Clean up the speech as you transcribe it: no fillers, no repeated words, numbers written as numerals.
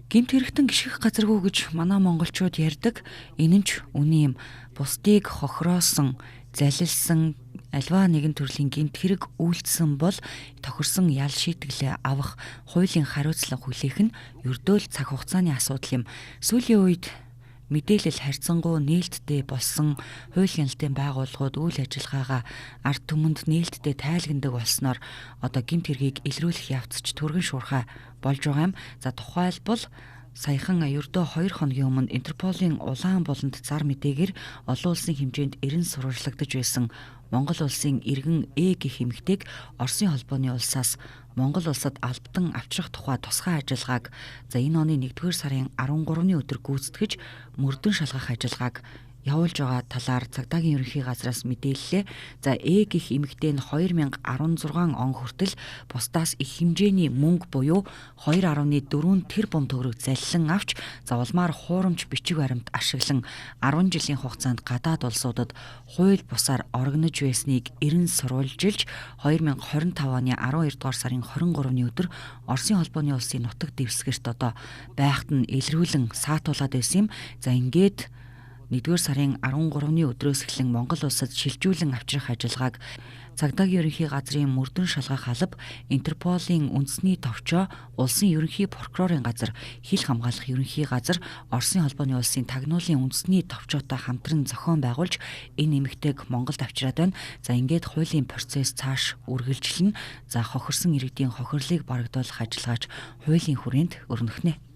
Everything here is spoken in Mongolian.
Гэмт хэрэгтэн гишгэх газаргүй гэж манай монголчууд ярьдаг. Энэ нь ч үнэн юм. Бусдыг хохироосон, залилсан альва нэгэн төрлийн гэмт хэрэг үйлдсэн бол тохирсон ял шийтгэлээ авах хуулийн хариуцлага хүлээх нь ердөө л цаг хугацааны асуудал юм. Сүүлийн үед мэдээлэл харьцангуй нээлттэй болсон хууль хяналтын байгууллагууд үйл ажиллагаагаа ард түмэнд нээлттэй тайлгнадаг болсноор одоо гэмт хэргийг илрүүлэх явц ч түргэн шуурхай болж байгаа юм. За, тухайлбал саяхан ердөө 2 хоногийн өмнө Интерполын улаан буланд зар мэдээгээр олон улсын хэмжээнд эрен сурвалжлагдаж байсан Монгол улсын иргэн Э гэх эмэгтэйг Оросын холбооны улсаас Монгол улсад албадан авчрах тухай тусгай ажиллагааг за энэ оны 1-р сарын 13-ны өдөр гүйцэтгэж мөрдөн шалгах ажиллагааг явуулж байгаа талаар цагдаагийн ерөнхий газраас мэдээллээ. За, Э гэх эмэгтэй нь 2016 он хүртэл бусдаас их хэмжээний мөнгө буюу 2.4 тэрбум төгрөг заллан авч, за улмаар хуурамч бичиг баримт ашиглан 10 жилийн хугацаанд гадаад улсуудад хууль бусаар орогнож байсныг эрен сурвалжилж 2025 оны 12 дугаар сарын 23-ны өдөр Оросын холбооны улсын нутаг дэвсгэрт одоо байхад нь илрүүлэн саатуулаад байсан юм. За, ингээд 1-р сарын 13-ны өдрөөс эхлэн Монгол улсад шилжүүлэн авчрах ажиллагааг цагдаагийн ерөнхий газрын мөрдөн шалгах алба, Интерполын үндэсний товчоо, улсын ерөнхий прокурорын газар, хил хамгаалах ерөнхий газар, Оросын холбооны улсын тагнуулын үндэсний товчоотой хамтран зохион байгуулж энэ эмэгтэйг Монголд авчираад байна. За, ингээд хуулийн процесс цааш үргэлжлэнэ. За, хохирсон иргэдийн хохирлыг барагдуулах ажиллагаач хуулийн хүрээнд өрнөх нэ.